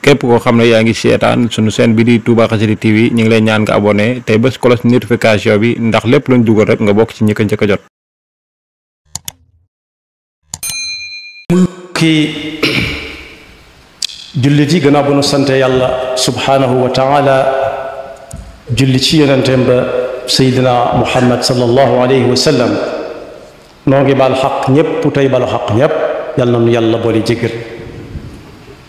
képp koo xam ne yaa ngi seetaan sunu chaîne bi di Touba Xassida TV ñu ngi lay ñaan nga abonné tey bés cloche notification bi ndax lépp luñ dugal rek nga bokk ci ñi ko njëkk a jot. kii jullit yi gannaaw bu nu sante yàlla subhanahu wa taala julli ci yonenteem ba Seydina Muhammad sallallahu alayhi wa sallam noo ngi baal xaq ñépp tey balu xaq ñépp yal na nu yàlla boole jéggal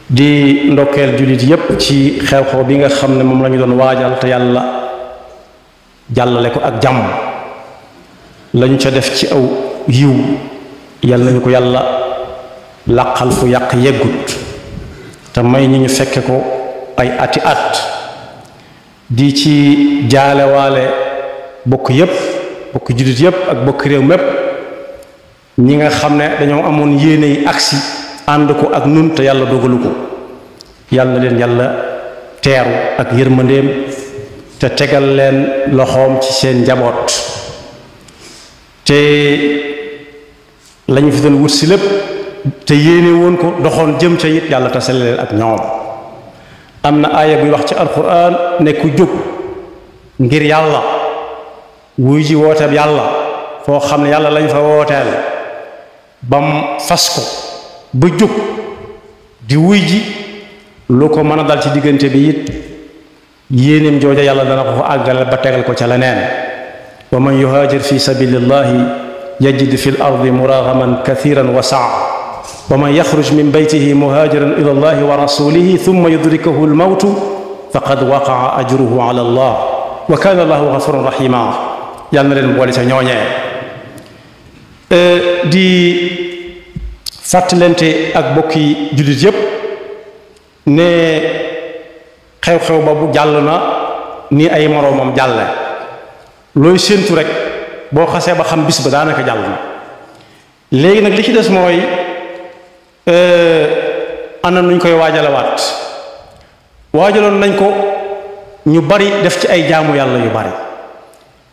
di ndokkeel jullit yépp ci xew-xew bi nga xam ne moom la ñu doon waajal te yàlla jàllale ko ak jàmm lañu ca def ci aw yiw yal nañu ko yàlla làqal fu yàq yeggut te may ñi ñu fekke ko ay ati at di ci jaalewaale bokk yépp bokk jullit yépp ak bokk réew mépp ñi nga xam ne dañoo amoon yéene yi agsi ànd ko ak nun te yàlla dogalu ko yàlla na leen yàlla teeru ak yërmandeem te tegal leen loxoom ci seen njaboot te lañu fi doon wut si lépp te yéene woon ko doxoon jëm ca it yàlla tasale leen ak ñoom am na aaya buy wax ci alquran ne ku jóg ngir yàlla wuy ji wooteeb yàlla foo xam ne yàlla lañ fa wooteel bam fas ko ba jóg di wuy ji lu ko mën a dal ci diggante bi it yéeneem jooja yàlla dana ko fa àggale ba tegal ko ca leneen wa man yuhaajir fi sabilillahi yajid fi l ardi muragaman kathiran wa saa wa man yaxruj min baytihi muhaajiran ila allahi wa rasulihi thumma yudrikahu almawtu faqad waqaa ajruhu ala allah wa kana allahu gafuran rahima yàlla na leen boole ca ñooñee di fàttalante ak bokki jullit yépp ne xew-xew ba bu jàll na ni ay moroomam jàlle looy séentu rek boo xasee ba xam bis ba daanaka jàll na léegi nag li ci des mooy ana nuñ koy waajalewaat waajaloon nañ ko ñu bari def ci ay jaamu yàlla yu bari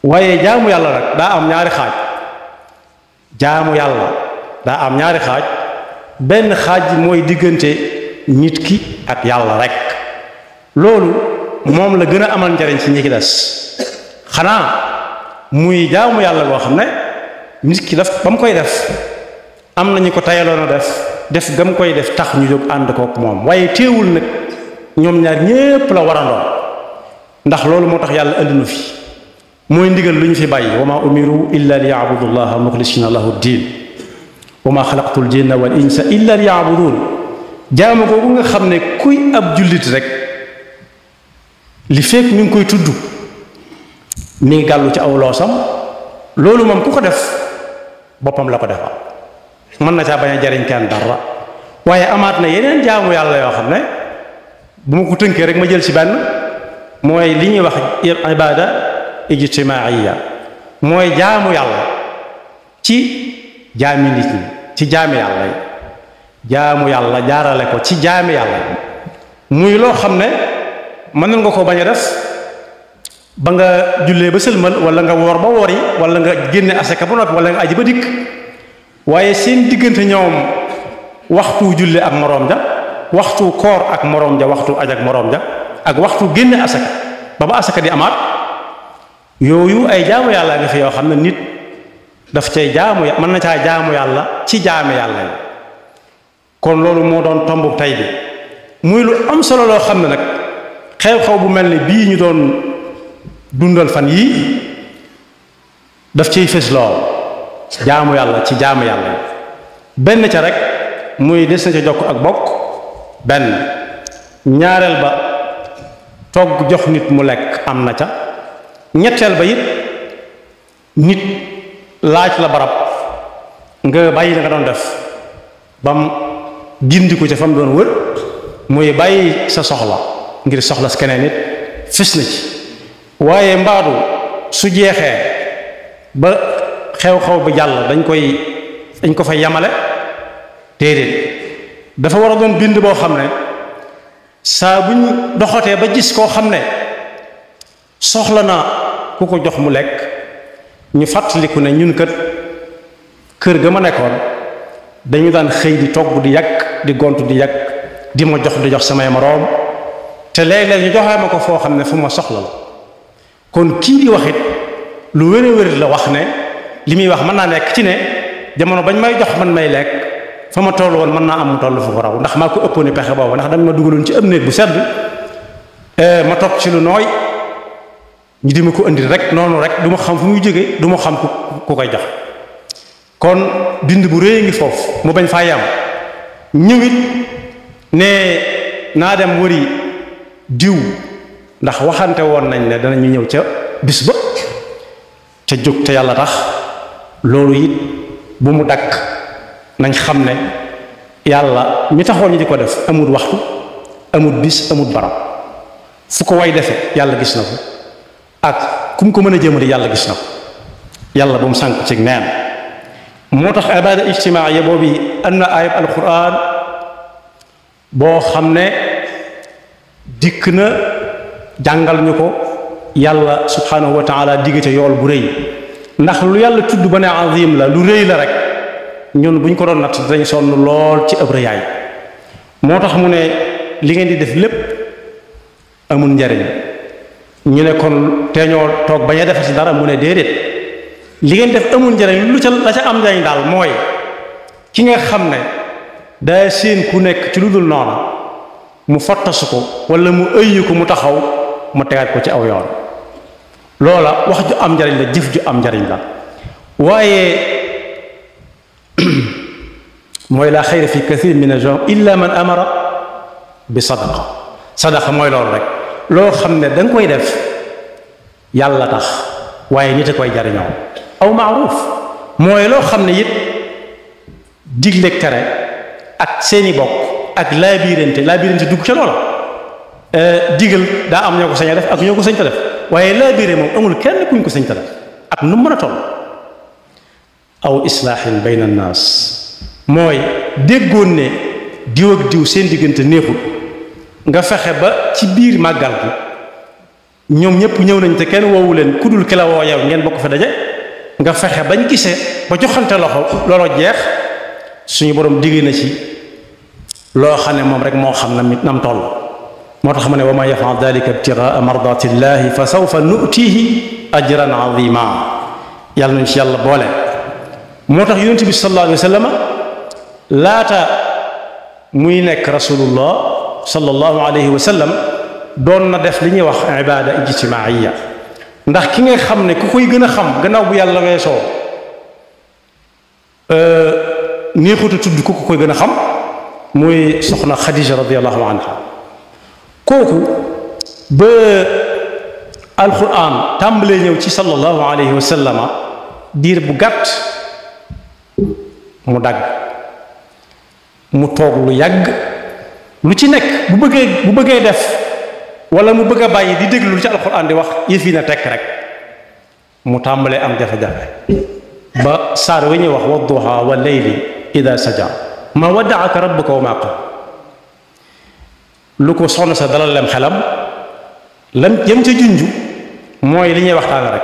waaye jaamu yàlla rek daa am ñaari xaaj jaamu yàlla daa am ñaari xaaj benn xaaj mooy diggante nit ki ak yàlla rek loolu moom la gën a amal njariñ ci ñi ki des xanaa muy jaamu yàlla boo xam ne nit ki daf ba mu koy def am na ñu ko tayaloon a def gam koy def tax ñu jóg ànd kook moom waaye téewul nag ñoom ñaar ñépp la warandoon ndax loolu moo tax yàlla andi nu fi mooy ndigal lu ñu fi bàyyi wa ma umiru illa li yaabudu llaha muxlisina lahu ddin wa ma xalaqtu l jinna wal insa illa li yaabudun jaamu googu nga xam ne kuy ab jullit rek li fekk mi ngi koy tudd mi ngi gàllu ci aw loosam loolu moom ku ko def boppam la ko defal mën na caa bañ a jariñ kenn dara waaye amaat na yeneen jaamu yàlla yoo xam ne bu ma ko tënkee rek ma jël ci benn mooy li ñuy wax ibada ijtimaiya mooy jaamu yàlla ci jaami nit ñi ci jaami yàlla yi jaamu yàlla jaarale ko ci jaami yàlla muy loo xam ne mën nga ko bañ a def ba nga jullee ba sëlmal wala nga woor ba wori wala nga génne asaka ba noppi wala nga aji ba dikk waaye seen diggante ñoom waxtu julle ak moroom ja waxtu koor ak moroom ja waxtu aj ak moroom ja ak waxtu génne asaka ba asaka di amaat yooyu ay jaamu yàlla nga fi yoo xam ne nit daf cay jaamu mën na caa jaamu yàlla ci jaame yàlla yi kon loolu moo doon tombu tey bi muy lu am solo loo xam ne nag xew-xew bu mel ni bii ñu doon dundal fan yii daf ciy fës lool jaamu yàlla ci jaamu yàlla yi benn ca rek muy des na ca jokk ak bokk benn ñaareel ba togg jox nit mu lekk am na ca ñetteel ba it nit laaj la barab nga bàyyi la nga doon def bam gindiku ca fa mu doon wër muy bàyyi sa soxla ngir soxla si keneen nit fis na ci waaye mbaadu su jeexee ba xew-xew bi jàll dañ ko fay yamale déedéet dafa war a doon bind boo xam ne saa bu ñu doxatee ba gis koo xam ne soxla na ku ko jox mu lekk ñu fàttaliku ne ñun kat kër ga ma nekkoon dañu daan xëy di togg di yàq di gont di yàq di ma jox di jox samay moroom te léeg-léeg ñu joxee ma ko foo xam ne fu ma soxla la kon kii di wax it lu wér a wér la wax ne li muy wax mën naa nekk ci ne jamono bañ may jox man may lekk fa ma toll woon mën naa am mu toll fu ko raw ndax maa ko ëppoon pexe boobu ndax dañ ma dugaloon ci am néeg bu sedd ma toog ci lu nooy ñu di ma ko indil rek noonu rek du ma xam fu muy jóge du ma xam ku koy jox kon bind bu rëy ngi foofu mu bañ faa yam ñëwit ne naa dem wëri diw ndax waxante woon nañ ne danañu ñëw ca bis ba ca jóg te yàlla tax loolu it bu mu dakk nañ xam ne yàlla mi taxoon ñu di ko def amul waxtu amul bis amul barab fu ko way defe yàlla gis na ko ak ku mu ko mën a jëmale yàlla gis na ko yàlla bu mu sànk ci neen moo tax ibada ijtimaaya boobu am na ayab alquran boo xam ne dikk na jàngal ñu ko yàlla subhanahu wa taala digg ca yool bu rëy ndax lu yàlla tudd ba ne azim la lu rëy la rek ñun buñ ko doon natt dañ sonn lool ci ëb rëyaay moo tax mu ne li ngeen di def lépp amul njariñ ñu ne kon te ñoo toog bañ a defati dara mu ne déedéet li ngeen def amul njariñ lu ca la ca am njariñ daal mooy ki nga xam ne daa séen ku nekk ci lu dul noona mu fottasu ko wala mu ëyyi ko mu taxaw mu tegaat ko ci aw yoon loola wax ju am njariñ la jëf ju am njariñ la waaye mooy laa xayra fi kathir min al-jawam illa man amara bi sadaqa mooy loolu rek loo xam ne da nga koy def yàlla tax waaye nit a koy jariñoo aw maaruf mooy loo xam ne it digle tere ak seeni bokk ak laabirante dugg ca loola digal daa am ñoo ko sañ a def ak ñoo ko sañ ta def waaye laabire moom amul kenn kuñ ko sañ ta def ak nu mu mën a toll aw islaahin bayna annaas mooy déggoon ne diw ak diw seen diggante neexul nga fexe ba ci biir màggal gi ñoom ñëpp ñëw nañ te kenn woowu leen ku dul ki la woo yow ngeen bokk fa daje nga fexe bañ gisee ba joxante loxo looloo jeex suñu borom digg na ci loo xam ne moom rek moo xam na mit nam toll moo tax mu ne wa man yafal dalika ibtigaa mardatillahi fa sawfa nutihi ajran azima yàlla nañ ci yàlla boole moo tax yonent bi sallallahu alayhi wa sallam laata muy nekk rasulullah sallallahu alayhi wa sallam doon na def li ñuy wax ibada ijtimaaiya ndax ki nga xam ne ku koy gën a xam gannaaw bu yàlla weesoo neexutu tudd ku koy gën a xam muy soxna Xadija radiyallahu anha kooku ba alquran tàmbalee ñëw ci sallallahu alayhi wa sallama diir bu gàtt mu dagg mu toog lu yàgg lu ci nekk bu bëggee def wala mu bëgg a bàyyi di déglu lu ci alquran di wax yëf yi na tekk rek mu tàmbalee am jafe-jafe ba saar wi ñuy wax wadduha wa layli ida saja ma waddaaka rabbuka wa ma qala lu ko soxna sa dalal lem xelam lam yam ca junju mooy li ñuy waxtaane rek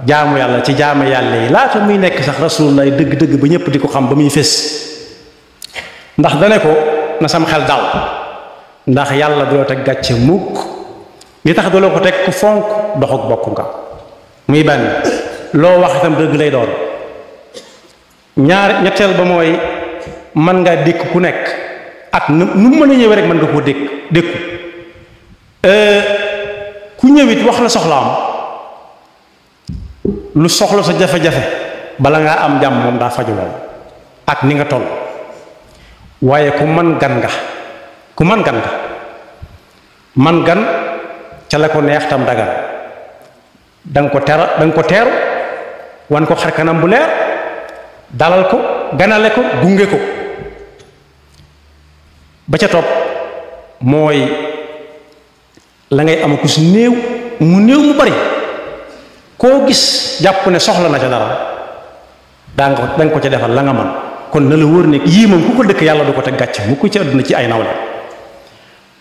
jaamu yàlla ci jaamu yàlla yi laata muy nekk sax rasulullah dëgg-dëgg ba ñëpp di ko xam ba muy fés ndax dane ko na sam xel dal ndax yàlla doo teg gàcce mukk li tax doo ko teg ku fonk dox ak bokk nga muy benn loo wax itam dëgg lay doon ñetteel ba mooy mën ngaa dékk ku nekk ak nu mu mën a ñëwee rek mën nga koo dékku ku ñëwit wax la soxlaam lu soxla sa jafe-jafe bala ngaa am jàmm moom daa faju moom ak ni nga toll waaye ku man gan nga man gan ca la ko neex tam dagan danga ko teeru wan ko xar kanam bu leer dalal ko ganale ko gunge ko ba ca topp mooy la ngay am ku si néew mu bari koo gis jàpp ne soxla na ca dara danga ko ca defal la nga man kon na la wóor ne yii moom ku ko dëkk yàlla du ko teg gàcc mu ko ci àdduna ci ay nawle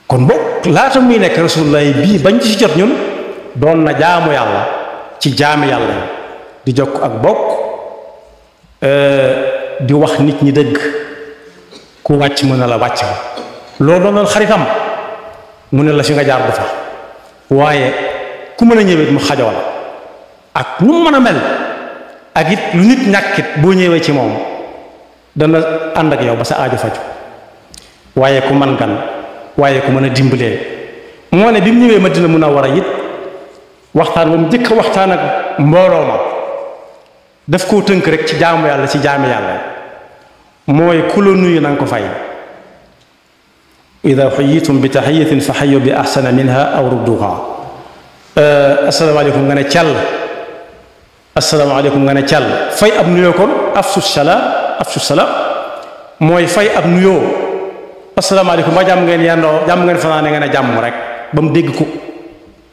kon bokk laata muy nekk rasulullah bii bañ ci jot ñun doon na jaamu yàlla ci jaami yàlla di jokk ak bokk di wax nit ñi dëgg ku wàcc mën na la wàcc loo doonal xaritam mu ne la fi nga jaar du fa waaye ku mën a ñëwee mu xajoo la ak nu mu mën a mel ak it lu nit ñàkkit boo ñëwee ci moom dana ànd ak yow ba sa aajo faju waaye ku man gan waaye ku mën a dimbalee moo ne bi mu ñëwee Madina Munawwara it waxtaan ba mu njëkk a waxtaan ak mbooloo ma daf koo tënk rek ci jaamu yàlla ci jaami yàlla mooy ku la nuyu na nga ko fay ida xuyitum bi taxiyatin fa xayu bi ahsana minha aw rudduha asalaamaaleykum nga ne càll asalaamaaleykum nga ne càll fay ab nuyoo kon afsu salaam mooy fay ab nuyoo asalaamaaleykum ba jàmm ngeen yendoo jàmm ngeen fanaane ngeen a jàmm rek ba mu dégg ko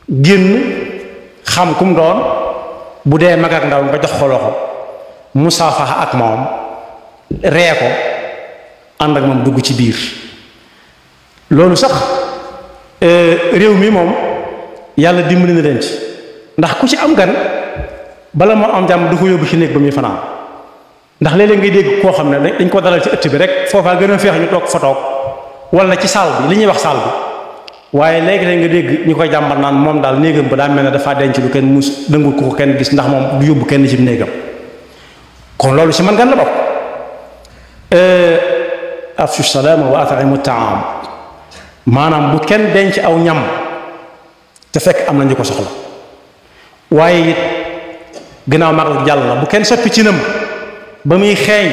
génn xam kum doon bu dee mag ak ndaw nga jox ko loxo musaafaxa ak moom ree ko ànd ak moom dugg ci biir loolu sax réew mi moom yàlla dimbali na leen ci ndax ku ci am gan bala moo am jàmm du ko yóbbu ci néeg ba muy fanaan ndax léeg-léeg ngay dégg koo xam ne dañ ko dalal ci ëtt bi rek foofaa gën a feex ñu toog fa toog wala ci saal bi li ñuy wax saal bi waaye léegi-léeg nga dégg ñu koy jàmbat naan moom daal néegam ba daa mel ne dafa denc lu kenn mus dëngul ku ko kenn gis ndax moom du yóbbu kenn ci néegam kon loolu ci man gan la bokk afshu salaama wa at'imu taam maanaam bu kenn denc aw ñam te fekk am na ñu ko soxla waaye it gannaaw mag jàll na bu kenn soppi ci nam ba muy xeeñ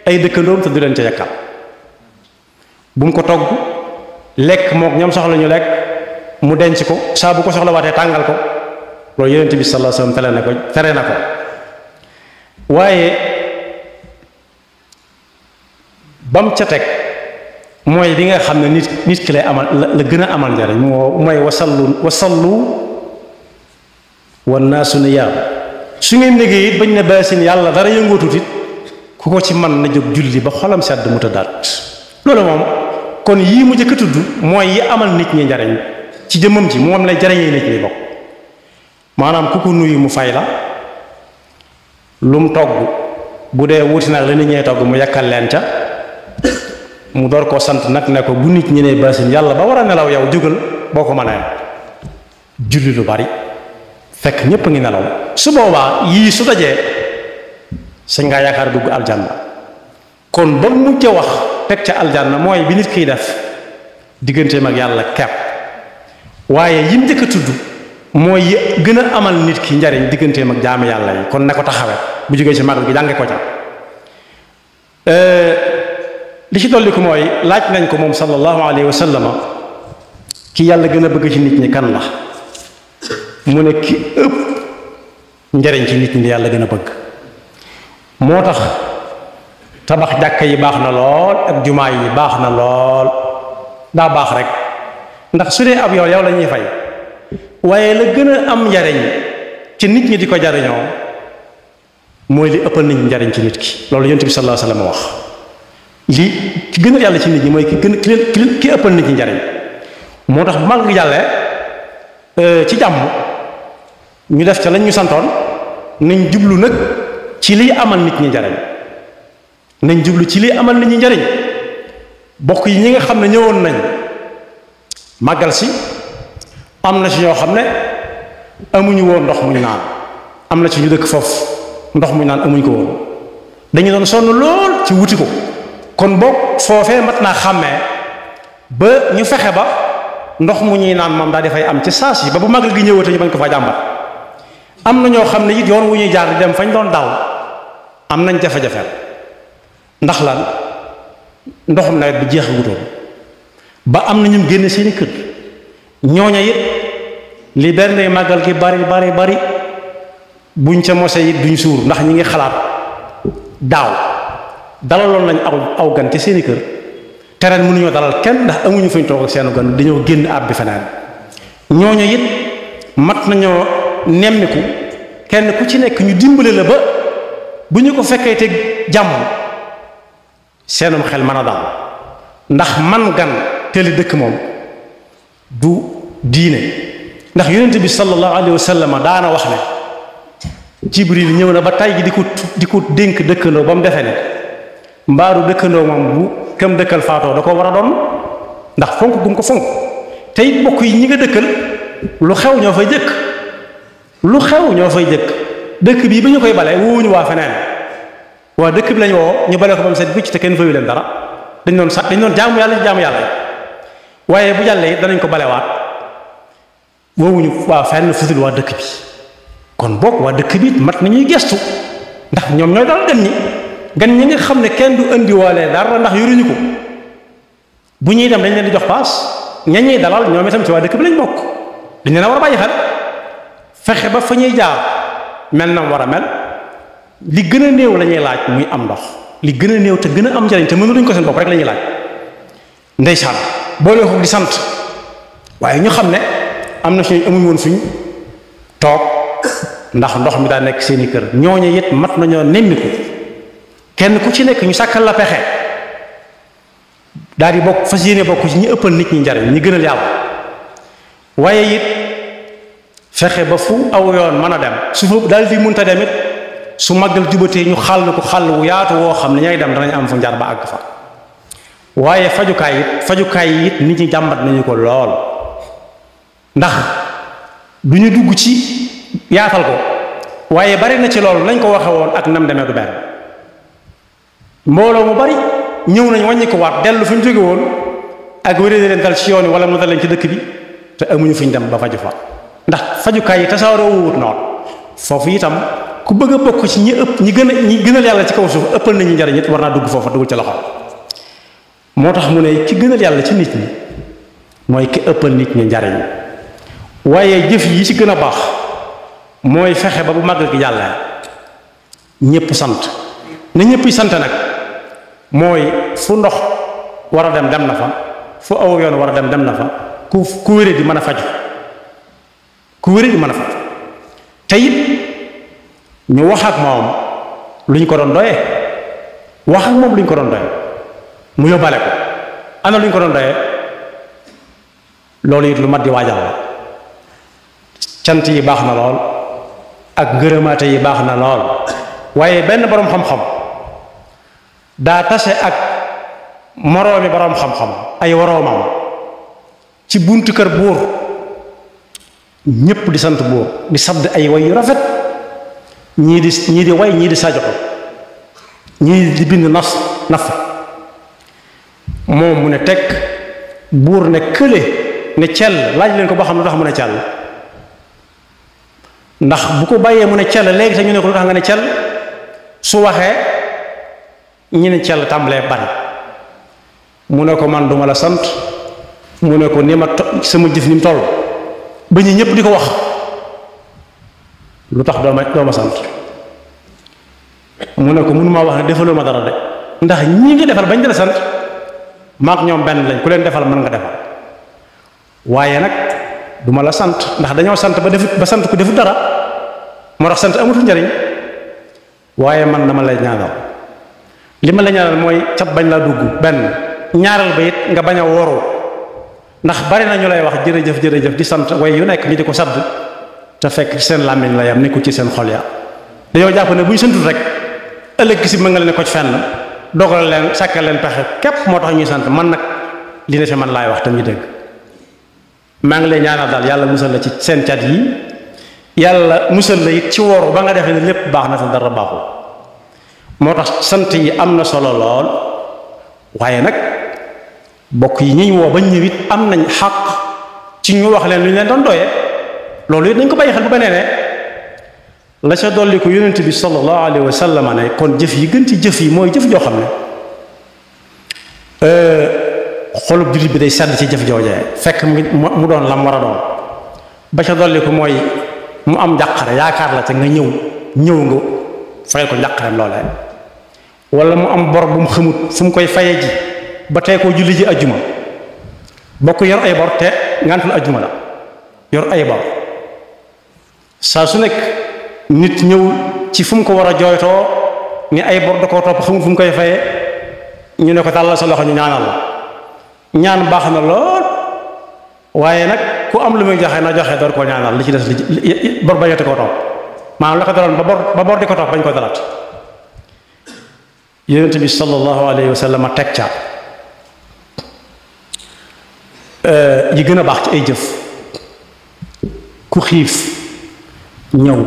ay dëkkandoom te du leen ca yàkkal bu mu ko togg lekk mook ñoom soxla ñu lekk mu denc ko saa bu ko soxla waatee tàngal ko loolu yonent bi sallallahu alayhi wasallam tere na ko waaye bam ca teg mooy li nga xam ne nit ki lay amal la gën a amal njariñ mooy wasallu wannaasu niyaam su ngeen négee it bañ ne baasin yàlla dara yëngootut it ku ko ci man na jóg julli ba xolam sedd mu tëddaat loolu moom kon yii mu jëkk a tudd mooy yi amal nit ñi njariñ ci jëmmam ji moom lay jariñee nit ñi bokk maanaam ku ko nuyu mu fay la lu mu togg bu dee wuti nag la nit ñee togg mu yakkal leen ca mu door koo sant nag ne ko bu nit ñi ne baasin yàlla ba war a nelaw yow jógal boo ko mënee julli lu bari fekk ñépp a ngi nelaw su boobaa yii su dajee sañ ngaa yaakaar dugg aljanna kon ba mujj a wax teg ca aljanna mooy bi nit kiy def digganteem ak yàlla kepp waaye yim njëkk a tudd mooy yi gën a amal nit ki njariñ digganteem ak jaami yàlla yi kon ne ko taxawee bu jógee ci magal gi jànge ko ca li ci dolli ko mooy laaj nañ ko moom sallallahu alayhi wa sallam ki yàlla gën a bëgg ci nit ñi kan la mu ne ki ëpp njariñ ci nit ñi yàlla gën a bëgg moo tax tabax jàkka yi baax na lool ak jumaa yi baax na lool daa baax rek ndax su dee ab yow la ñuy fay waaye la gën a am njariñ ci nit ñi di ko jariñoo mooy li ëppal nit ñi njariñ ci nit ki loolu yonent bi sallallahu alayhi wasallam wax li ki gën a yàlla ci nit ñi mooy ki ëppal nit ñi njariñ moo tax bu mag jàllee ci jàmm ñu def ca lañ ñu santoon nañ jublu nag ci liy amal nit ñi njariñ nañ jublu ci liy amal nit ñi njariñ bokk yi ñi nga xam ne ñëwoon nañ màggal si am na ci ñoo xam ne amuñu woon ndox muñ naan am na ci ñu dëkk foofu ndox muñ naan amuñ ko woon dañu doon sonn lool ci wuti ko kon boog foofee mat naa xàmmee ba ñu fexe ba ndox mu ñuy naan moom daal dafay am ci saas yi ba bu màggal gi ñëwate ñu bañ ko fa jàmbat am na ñoo xam ne it yoon wu ñuy jaar di dem fañ doon dal am nañ jafe-jafe ndax lan ndoxum nawet bi jeexagutoon ba am na ñu génne seeni kër ñooña it li benn màggal gi bari buñ ca mose it duñ suur ndax ñi ngi xalaat daaw dalaloon nañ aw gan ci seeni kër te ren mënuñoo dalal kenn ndax amuñu fuñ toog ak seenu gan dañoo génn àbb bi feneen ñooñu it mat nañoo nemmiku kenn ku ci nekk ñu dimbale la ba bu ñu ko fekkee te jàmm seenum xel mën a dal ndax man gan teel dëkk moom du diine ndax yonent bi sallallahu alayhi wa sallam daana wax ne jibril ñëw na ba tay gi di ko dénk dëkkandoo ba mu defee ne mbaaru dëkkandoo moom bu kam dëkkal faatoo da ko war a doon ndax fonk gum ko fonk te it bokk yi ñi nga dëkkal lu xew ñoo fay jëkk lu xew ñoo fay jëkk dëkk bii ba ñu koy bale woowuñu waa feneen waa dëkk bi lañ woo ñu bale ko ba mu set wicc te kenn fayu leen dara dañ doon jaamu yàlla ci jaamu yàlla waaye bu jàllee it danañ ko balewaat woowuñu waa fenn futul waa dëkk bi kon bokk waa dëkk bi mat nañuy gestu ndax ñoom ñooy dal gan ñi nga xam ne kenn du indiwaale dara ndax yoruñu ko bu ñuy dem dañ leen di jox paas ña ñuy dalal ñoom itam ci waa dëkk bi lañ bokk dañ leen a war a bàyyi xel fexe ba fa ñuy jaar mel na war a mel li gën a néew la ñuy laaj muy am ndox li gën a néew te gën a am njariñ te mënuluñ ko seen bopp rek la ñuy laaj ndeysaan boole ko di sant waaye ñu xam ne am na suñu amuñ woon fuñ toog ndax ndox mi daa nekk seeni kër ñooñu it mat nañoo nemmiku kenn ku ci nekk ñu sàkkal la pexe daal di bokk fas yéene bokk ci ñi ëppal nit ñi njariñ ñi gënal yàlla waaye it fexe ba fu aw yoon mën a dem su fa daal di munta dem it su màggal jubatee ñu xàll ko xàll wu yaatu woo xam ne ñay dem danañ am fu njar ba àgg fa waaye fajukaay yi it nit ñi jàmbat nañu ko lool ndax du ñu dugg ci yaatal ko waaye bari na ci loolu nañ ko waxe woon ak nam demee du benn mbooloo mu bari ñëw nañ wàññi ko waat dellu fi ñu jóge woon ak wéré leen dal ci yoon yi wala mu dal leen ci dëkk bi te amuñu fi ñu dem ba faju fa ndax fajukaay yi tasaaroo wut noonu foofu itam ku bëgg a bokk ci ñi gënal yàlla ci kaw suuf ëppal nañu njariñ it war naa dugg foofa dugal ci loxo moo tax mu ne ki gënal yàlla ci nit ñi mooy ki ëppal nit ñi njariñ waaye jëf yi ci gën a baax mooy fexe ba bu màggal gi yàlla ñépp sant na ñépp sant nag mooy fu ndox war a dem na fa fu aw yoon war a dem na fa ku wéré di mën a faju ku wéré di mën a faju te it ñu wax ak moom lu ñu ko doon doyee wax ak moom lu ñu ko doon doyee mu yóbbaale ko ana lu ñu ko doon doyee loolu it lu mat di waajal la cant yi baax na lool ak ngërëmaate yi baax na lool waaye benn boroom xam-xam daa tase ak moroomi boroom xam-xam ay woroomam ci buntu kër buur ñépp di sant buur di sadd ay way yu rafet ñii di way ñii di sajoxo ñii di bind naf moom mu ne tekk buur ne kële ne cell laaj leen ko ba xam lu tax mu ne cell ndax bu ko bàyyee mu ne cell léegi te ñu ne ko lu tax nga ne cell su waxee ñi ne cell tàmbalee bari mu ne ko man duma la sant mu ne ko ni ma sama jëf ni mu toll ba ñu ñëpp di ko wax lu tax doo ma sant mu ne ko mënumaa wax ne defaloo ma dara de ndax ñii nga defal bañ dala sant maak ñoom benn lañ ku leen defal mën nga defal waaye nag duma la sant ndax dañoo sant ba sant ku defut dara moo tax sant amatul njariñ waaye man dama lay ñaanal li ma la ñaanal mooy cat bañ laa dugg benn ñaaral ba it nga bañ a woru ndax bari na ñu lay wax jërëjëf jërëjëf di sant way yu nekk ñu di ko sadd te fekk ci seen làmmiñ la yam nekkul ci seen xol ya dañoo jàpp ne bu ñu santul rek ëllëg si mën nga leen ko ci fenn dogal leen sàkkal leen pexe képp moo tax ñuy sant man nag li ne fi man laay wax te muy dëgg maa ngi lay ñaanal daal yàlla musal la ci seen cat yi yàlla musal la it ci woru ba nga defee ne lépp baax na fa dara baaxul moo tax sant yi am na solo lool waaye nag bokk yi ñi ñu woo ba ñëw it am nañ xaq ci ñu wax leen lu ñu leen doon doyee loolu it nañ ko bàyyi xel bu benee ne la ca dolli ko yonent bi sallallahu alayhi wa sallam ne kon jëf yi gën ci jëf yi mooy jëf joo xam ne xolub jullit bi day sedd ci jëf joojee fekk mu doon lam war a doon ba ca dolli ko mooy mu am njàqare yaakaar la te nga ñëw nga fay ko njàqareem loolee wala mu am bor bu mu xamut fu mu koy faye ji ba tey koo julli ji ajjuma bokk yor ay bor te ngantul ajjuma la yor ay bor saa su nekk nit ñëw ci fu mu ko war a jooytoo ni ay bor da koo topp xamut fu mu koy faye ñu ne ko tàllal sa loxo ñu ñaanal la ñaan baax na lool waaye nag ku am lu muy joxe na joxe door koo ñaanal li ci des bor bañati koo topp maanaam la ko daloon ba bor di ko topp bañ ko dalat yonent bi sallallahu alayhi wa sallam teg ca yi gën a baax ci ay jëf ku xiif ñëw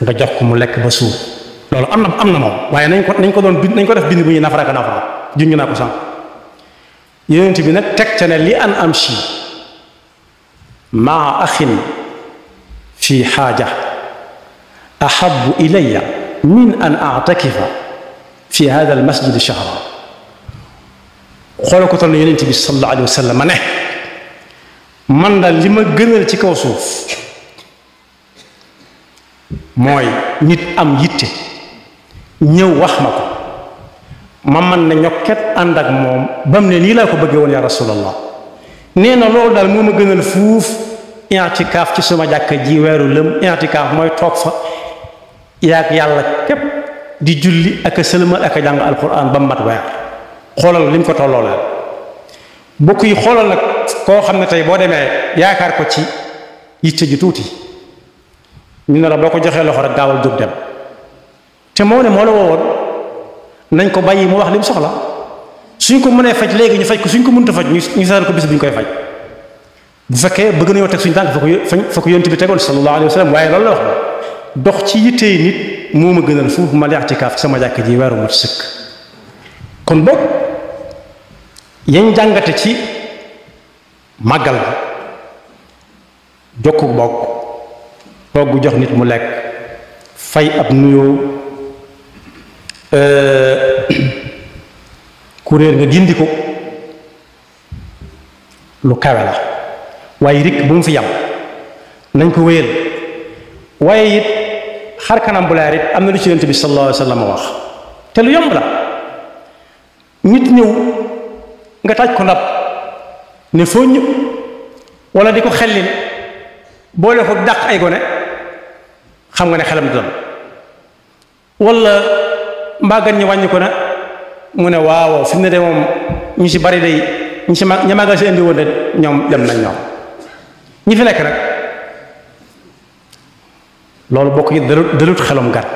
nga jox ko mu lekk ba suur loolu am na moom waaye nañ ko def bind bu ñuy nafara junj naa ko sànq yonent bi nag teg ca ne li an amshi maa axin fi xaaja ahabu ilayya min an atakifa fi hada al masjid shahra xoolal ko toll ne yonent bi sallallahu alayhi wa sallam ma ne man daal li ma gënal ci kaw suuf mooy nit am yitte ñëw wax ma ko ma man ne ñokket ànd ak moom ba mu ne nii laa ko bëggee woon ya rasulallah nee na loolu daal moo ma gënal fuuf i'tikaaf ci suma jàkka ji weeru lëm i'tikaaf mooy toog fa yaag yàlla képp di julli ak a sëlmal ak a jàng alquran ba mu mat weer xoolal li mu ko tolloo leen bokk yi xoolal nag koo xam ne tey boo demee yaakaar ko ci yitte ju tuuti ñu ne la boo ko joxee loxo rek gaawal jóg dem te moo ne moo la woowoon nañ ko bàyyi mu wax li mu soxla suñ ko mënee faj léegi ñu faj ko suñ ko mënta faj ñu seetal ko bis bu ñu koy faj bu fekkee bëgg nañoo teg suñu tànk fa ko yonent bi tegoon sallallahu alayhi wa sallam waaye loolu la wax dox ci yittee nit moo ma gënal fuuf ma i'tikaaf ci sama jàkk ji weeru mat sëkk kon boog yañ jàngate ci màggal la jokku bokk togg jox nit mu lekk fay ab nuyoo kuréel nga gindi ko lu kawe la waaye rek bu mu fi yam nañ ko wéyal waaye it xar kanam bu leer it am na lu ci yonent bi sallallahu alayhi wa sallam wax te lu yomb la nit ñëw nga taaj ko ndab ne foo ñu wala di ko xellil boole ko dàq ay gone xam nga ne xelam du dal wala mbaagan ñi wàññi ko na mu ne waaw fi mu ne de moom ñu si bari day ñu si ña màggal si indi woon de ñoom dem nañ ñoom ñi fi nekk nag loolu bokk yi dalut xelum gàtt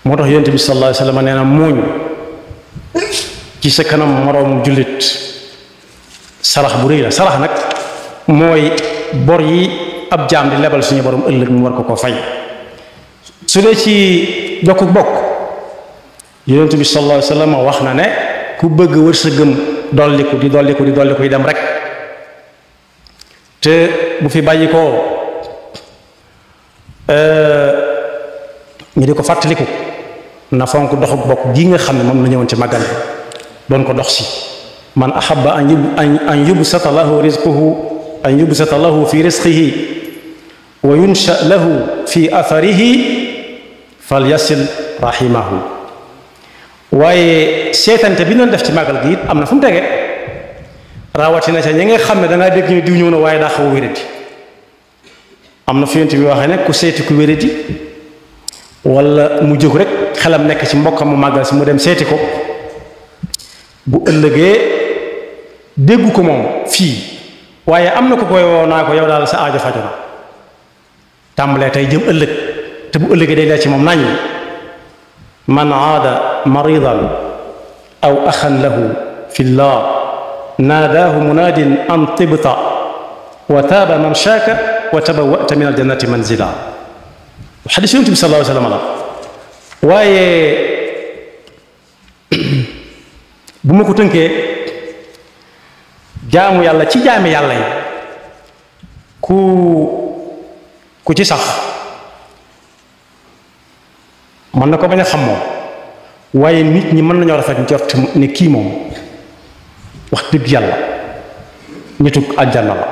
moo tax yonent bi sallallahu alayhi wa sallam nee na muuñ ci sa kanam moroom jullit sarax bu rëy la sarax nag mooy bor yi ab jaam di lebal suñu borom ëllëg mu war ko fay su dee ci jokku bokk yonent bi sallallahu alayhi wa sallam wax na ne ku bëgg wërsëgam dolliku di dem rek te bu fi bàyyi ko ñu di ko fàttaliku na fonk doxuk bokk gi nga xam ne moom la ñëwoon ci màggal doon ko dox si man ahabba an yubsata lahu rizquhu an yubsata lahu fi rizqihi wa yunsha lahu fi atharihi falyasil rahimahu waaye seetante bi doon def ci màggal gi it am na fu mu tege rawatina ca ñi nga xam ne dangaa dégg ñu diw ñëw na waaye daa xaw a wéradi am na fi yonent bi waxee ne ku seeti ku wéradi wala mu jóg rek xelam nekk ci mbokkam mu màggal si mu dem seeti ko bu ëllëgee déggu ko moom fii waaye am na ko koy woo naa ko yow daal sa aajo faju na tàmbalee tey jëm ëllëg te bu ëllëgee day leer ci moom nañ man aada maridan aw axan lahu fi llah naadaahu munaadin an tibta wa taaba man shaaka wa tabawwata min aljannati manzila xadis yonent bi sallallahu alayhi wa sallam la waaye bu ma ko tënkee jaamu yàlla ci jaami yàlla yi ku ci sax mën na ko bañ a xam moom waaye nit ñi mën nañoo rafet njort ne kii moom wax dëgg yàlla nituk àjjana la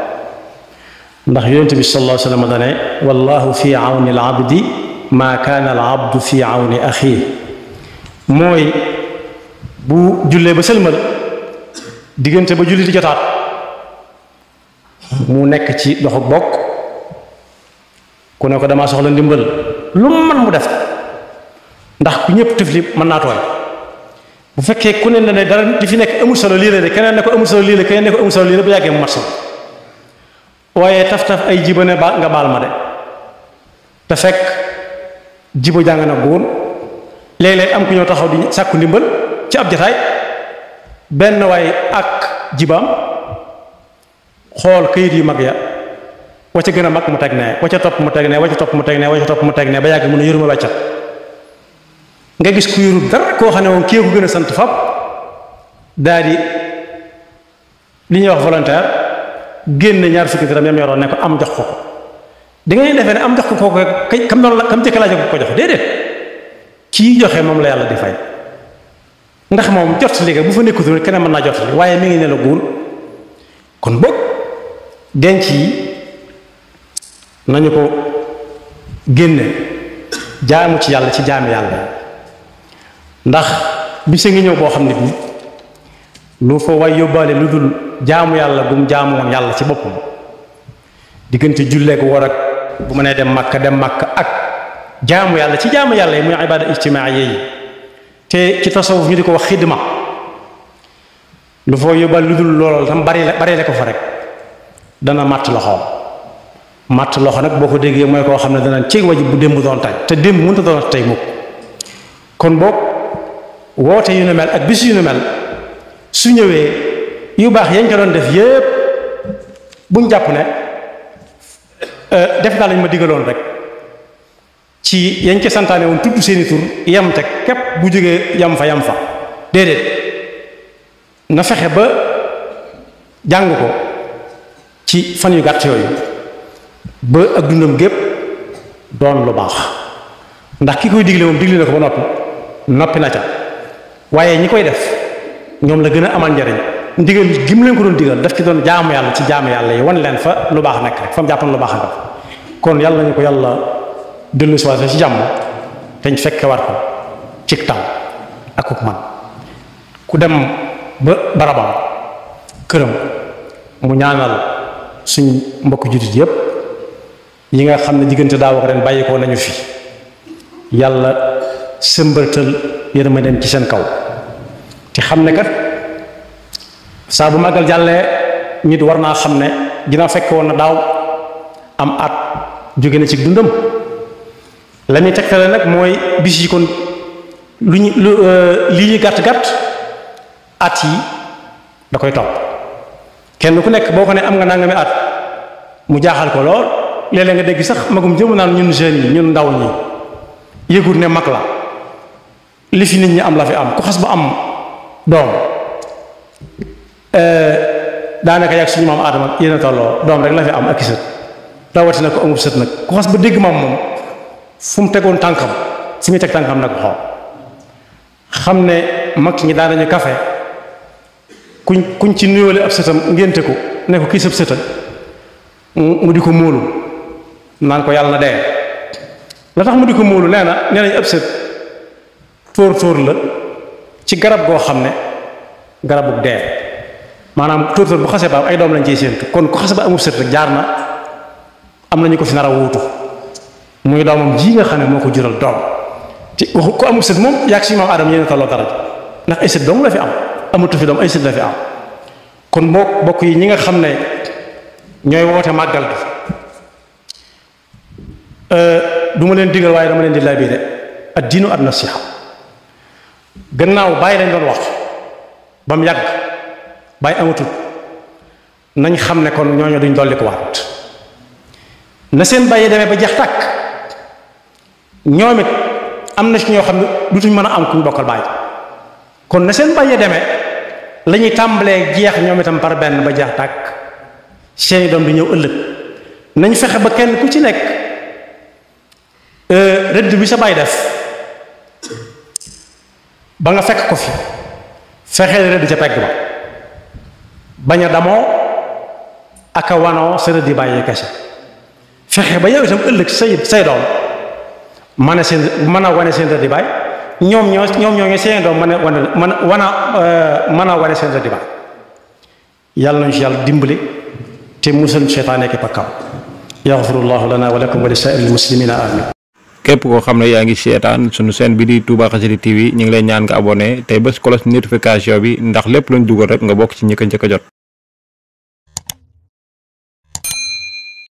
ndax yonent bi sallallahu alayhi wa sallam dane wallahu fi awni al abdi ma kaana al abdu fi awni axii mooy bu jullee ba sëlmal diggante ba julli di jotaat mu nekk ci doxu bokk ku ne ko damaa soxla ndimbal lu mu mën mu def ndax ku ñëpp tifli mën naa tooy bu fekkee ku ne ne dara li fi nekk amul solo lii la de keneen ne ko amul solo lii la keneen ne ko amul solo lii la bu yàggee mu mat solo waaye taf-taf ay jiba ne nga baal ma de te fekk jiba jàng na góor léeg-léeg am ku ñëw taxaw di sàkku ndimbal ci ab jataay benn waay ak jibaam xool këyit yu mag ya wa ca gën a mag mu teg ne wa ca topp mu teg ne wa ca topp mu teg ne wa ca topp mu teg ne ba yàgg mu ne yëruma weccat nga gis ku yorul dara koo xam ne moom kii ko gën a sant fab daal di li ñuy wax volontaire génn ñaar fukki dërëm yam yoroon ne ko am jox ko ko da ngay defee ne am jox ko kooku kam doon la kam jëkk laa ko jox déedéet kii joxe moom la yàlla di fay ndax moom jot liggéey bu fa nekkutul keneen mën naa jot li waaye mi ngi ne la guul kon boog denc yi nañu ko génne jaamu ci yàlla ci jaami yàlla ndax bisa ngi ñëw boo xam ne bii lu fa way yóbbaale lu dul jaamu yàlla bu mu jaamu woon yàlla ci boppam diggante julleek war ak bu ma nee dem Makka ak jaamu yàlla ci jaamu yàlla yi muy ibaada ijtimaaiya yi te ci tasawuf ñu di ko wax xidma lu fa yóbbaale lu dul looloo tam bari la ko fa rek dana màtt loxo nag boo ko déggee mooy koo xam ne dana ci wajib bu démb doon tay te démb mënut a doon tey mukk kon boog woote yu nu mel ak bis yu nu mel su ñëwee yu baax yañ ko doon def yépp buñ jàpp ne def naa lañ ma digaloon rek ci yañ ko santaane woon tudd seeni tur yam te képp bu jógee yam fa déedéet na fexe ba jàng ko ci fan yu gàtt yooyu ba ak dundam gépp doon lu baax ndax ki koy digle moom digle na ko ba noppi na ca waaye ñi koy def ñoom la gën a amal njariñ ndigal gi mu leen ko doon digal daf ci doon jaamu yàlla ci jaamu yàlla yi wan leen fa lu baax nekk rek fa mu jàppoon lu baax nekk kon yàlla nañu ko yàlla dellu si waat ci jàmm te ñu fekke war ko ci taw ak ku man ku dem ba barabam këram mu ñaanal suñ mbokk jullit yépp yi nga xam ne diggante daaw ak ren bàyyi ko nañu fi yàlla sëmbartal yërmandeem ci seen kaw te xam ne kat saa bu màggal jàllee nit war naa xam ne dina fekk woon na daaw am at jóge na ci dundam la muy tegtale nag mooy bis yi kon lii ñu gàtt at yi da koy topp kenn ku nekk boo ko ne am nga nangami at mu jaaxal ko lool léeg-léeg nga dégg sax magum jëm naan ñun jeunes yi ñun ndaw ñi yëgul ne mag la li fi nit ñi am la fi am ku xas ba am doom daanaka yàgg suñu maam Aadama yéen a tolloo doom rek la fi am ak i sët rawatina ko amul sët nag ku xas ba dégg maam moom fu mu tegoon tànkam fu muy teg tànkam nag xool xam ne mag ñi daan nañu kafe kuñ ci nuyoole ab sëtam ngénte ko ne ko kii sëb sëta mu di ko móolu naan ko yàlla na dee la tax mu di ko móolu nee nañ ab sët tóor la ci garab goo xam ne garabu dee maanaam tóor bu xase ba ay doom lañ ciy séentu kon ku xase ba amul sët rek jaar na am nañu ko fi nar a wuutu muy doomam ji nga xam ne moo ko jural doom te waxu ko amul sët moom yàgg si moom Aadama yéen a tolloo dara ndax ay sët dong la fi am amatu fi doom ay sët la fi am kon bokk yi ñi nga xam ne ñooy woote màggal gi du ma leen digal waaye dama leen di laabire ad diinu ad nasiha gannaaw bàyyi lañ doon wax ba mu yàgg bàyyi amatul nañ xam ne kon ñooñu duñ dolli ko waat na seen bàyyi demee ba jeex tàkk ñoom it am na ci ñoo xam ne dutuñ mën a am kuñ bokkal bàyyi kon na seen bàyyi demee la ñuy tàmbalee jeex ñoom itam par benn ba jeex tàkk seeni doom di ñëw ëllëg nañ fexe ba kenn ku ci nekk rëdd bi sa bàyyi def ba nga fekk ko fi fexeel rëdd ca pegg ba bañ a damoo ak a wanoo sa rëdd yi bàyyee kese fexe ba yow itam ëllëg say doom mën a wane seen rëdd yi bàyyi ñoom ñoo seen doom mën a wane seen rëdd yi bàyyi yàlla nañu ci yàlla dimbali te musal seytaane ki pakkam yaxfirullahu lana wa lakum wa li saa'iril muslimina amin képp koo xam ne yaa ngi seetaan sunu chaîne bi di Touba Xassida TV ñu ngi lay ñaan nga abonné tey bés cloche notification bi ndax lépp luñ dugal rek nga bokk ci ñi ko njëkk a jot